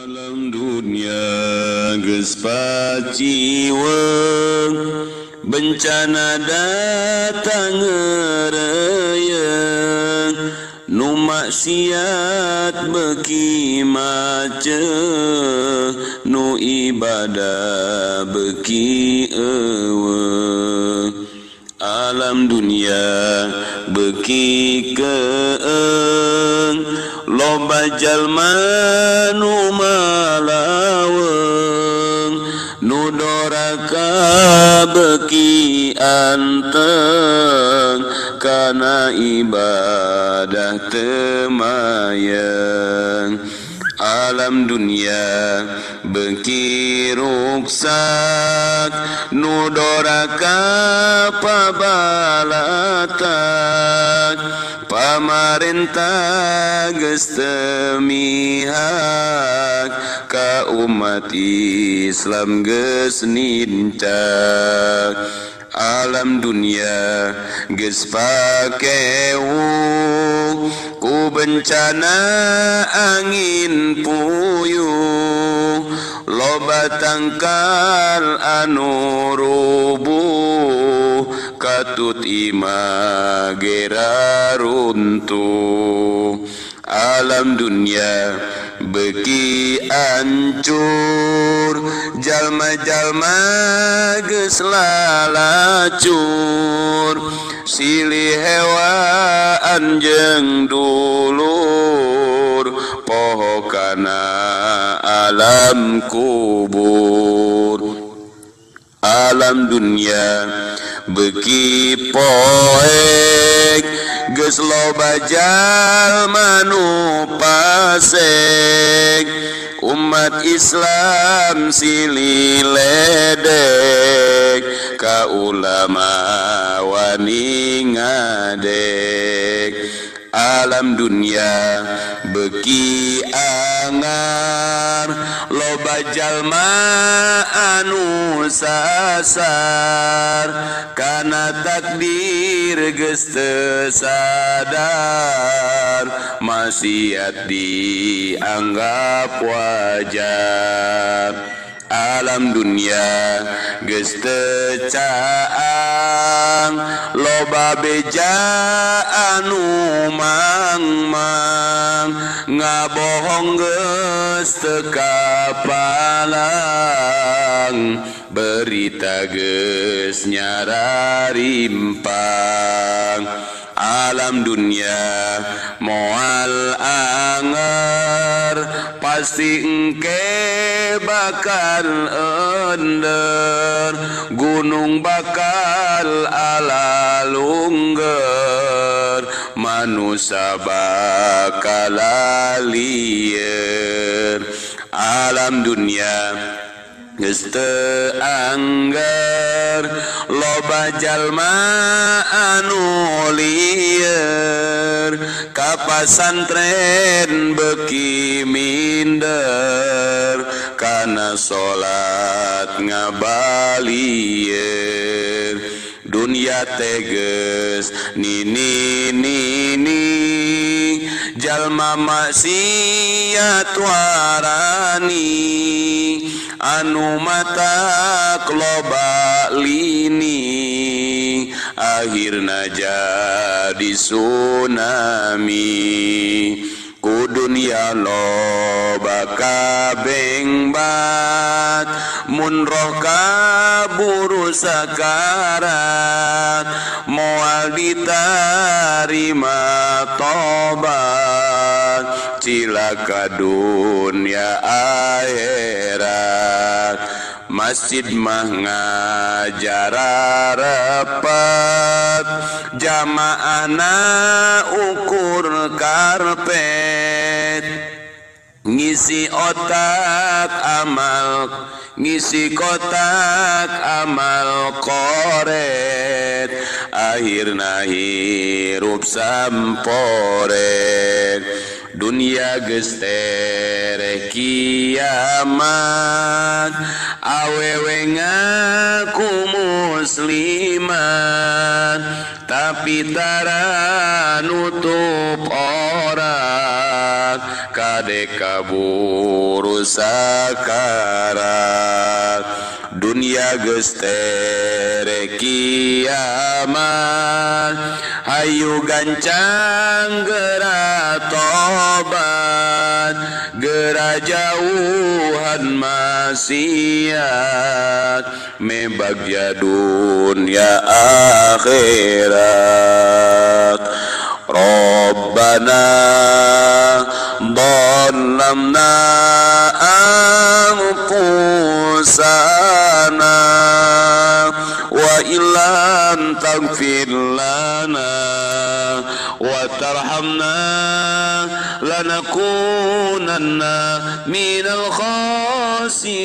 Alam dunia geus paciweung, bencana datang ngeureuyeung, nu maksiat beuki maceuh, nu ibadah beuki eueuh. Alam dunia beuki keung, loba jalma nu malaweung, nu doraka beuki anteng, kana ibadah teu mayeng. Alam dunia beuki ruksak, nu doraka pabalatak, pamarentah geus teu mihak, ka umat Islam geus nincak. Alam dunia geus pakewu ku bencana angin puyuh, loba tangkal anu rubuh, katut imah gera runtuh. Alam dunia beuki ancur, jalma-jalma geus lalacur, silih hewaan jeung dulur, poho kana alam kubur. Alam dunia beuki poek, geus loba jalma nu pasek, umat Islam silih ledek, ka ulama wani ngadek. Alam dunia beuki angar, loba jalma anu sasar, kana takdir geus teu sadar, maksiat dianggap wajar. Alam dunia geus teu caang, loba beja anu mangmang, ngabohong geus teu kapalang, berita geus nyararimpang. Alam dunia moal anger, pasti engke bakal ender, gunung bakal ala lungger, manusia bakal lieur. Alam dunia geus teu angger, loba jalma anu lieur, ka pasantren beuki minder, kana salat ngabalieur. Dunia teh geus nini-nini, jalma maksiat warani, anu matak loba lini, akhirna jadi tsunami. Ku dunia loba kabengbat, mun roh kaburu sakarat, moal ditarima tobat, cilaka dunia akhirat. Masjid mah ngajar repet, jamaahna ukur karpet, ngisi otak amal, ngisi kotak amal koret, akhirna hirup samporet. Dunia geus tereh kiamat, awewe ngaku muslimat, tapi tara nutup aurat, Kade kaburu sakarat dunia geus tere kiamat hayu gancang geura tobat geura jauhan maksiat mebagja dunia akhirat. Rabbana dhalamna anfusana wa illam taghfir lana wa tarhamna lanakunanna minal khasirin.